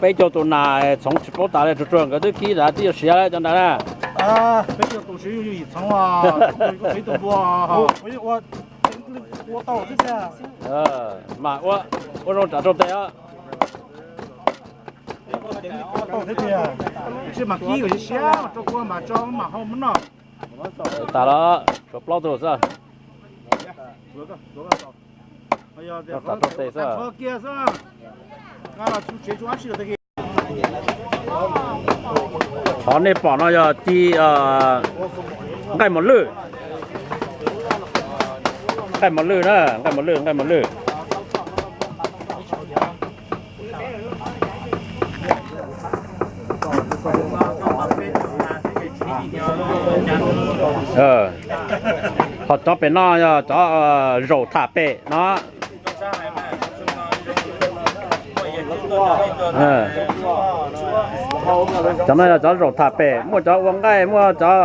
Peb caug tus nas txhoov tsis paub tas li, tsuag tsuag nkawd twb kib tas twb yuav siav lawm cov ntawd na. Mas ua zoo tsam rau tes os. Tas los tshuav plaub tug xwb. Rau tes xwb. Qhov nej pom no yog ci nqaij mos lwj. Nqaij mos lwj na, nqaij mos lwj, nqaij mos lwj. Ho cov pem no yog cov zaum tham pem no. Cov no yog cov zaum tham pem, muaj cov ua nqaij, muaj cov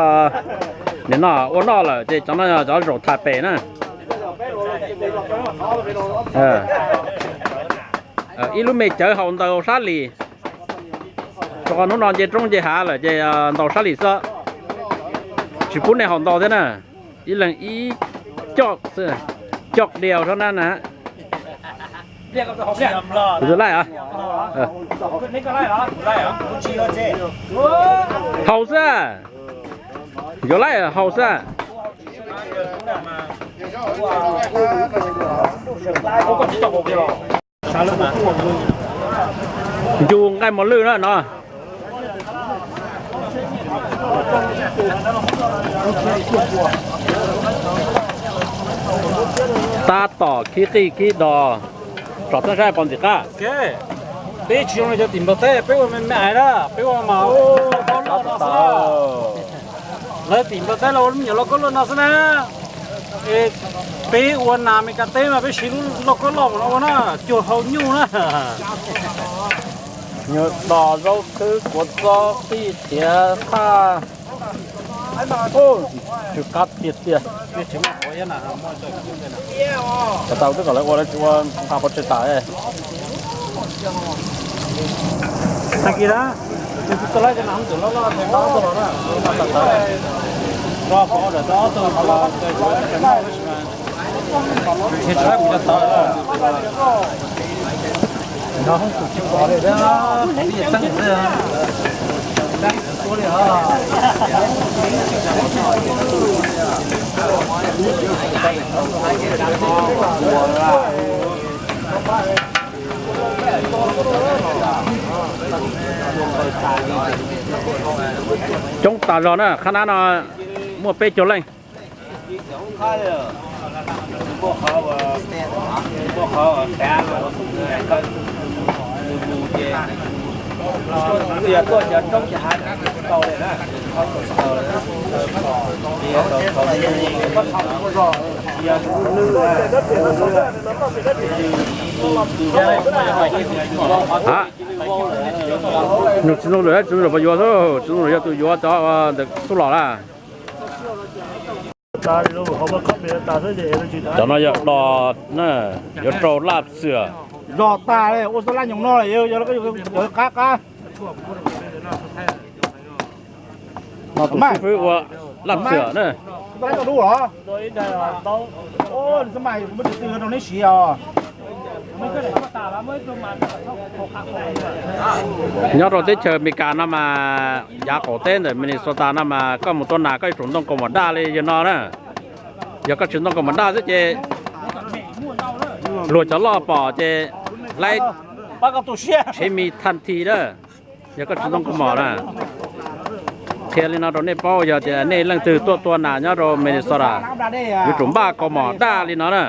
nim no ua noj lawm ces cov no yog cov zaum tham pem na. Ib lub me cawv haus ntaus sab lis, rau qhov hnub no nce roob nce hav lawm ces ntaus sab lis xwb, tsis pub nej haus ntau thiab na. Ib leeg ib coj, coj diaus xwb na na. Kuv tus laij, haus xwb, yuav laij haus xwb. Ncu nqaij mos lwj na no. Tab tom khib qij khib dos, tsom teeb saib pom ntxim qab. Peb tsis zoo li cov tim Nplog teb, peb ua me me ais na, peb ua mas loj loj no xwb. Lawv tim Nplog teb los ua me nyuam lauj kaub loj no xwb na. Peb ua nas Meskas teb mas peb siv lub lauj kaub loj no ua na, cuag hau nyuj na. Nyuag dos zaub thwb kuav txob qij tiav thaj. Tsw qab tiag tiag. Tau twb kom lawv ua, lawv tsis ua nqa pov tseg tas. Coob tas zog na, qhab nab no muaj peb caug leej. Nws tsis zoo lwm, tsis zoo lwm puas yuav xwb, tsis zoo lwm yog tus yuav cov ntawm xub los lawm. Cov no yog dos na, yuav rau laj xwm. Zog tas ua xub laj nyoos no, qab qab. No tus xib fwb ua laj xwm na. Nyob rau teb chaws Amelikas no mas, yav qaum teb ntawm Minnesota no mas koj mus tua nas koj yuav tsum ntoo kaus mom daj li yawg no na. Yog koj tsis ntoo kaus mom daj xwb ces luag cov loj pom ces laib tshev mis thaj thi na. Yog koj tsis ntoo kaus mom na. Qhia li no rau nej paub, yog tias nej leej twg tuaj tua nas nyob rau Minnesota, yuav tsum npaj kaus mom daj li no na.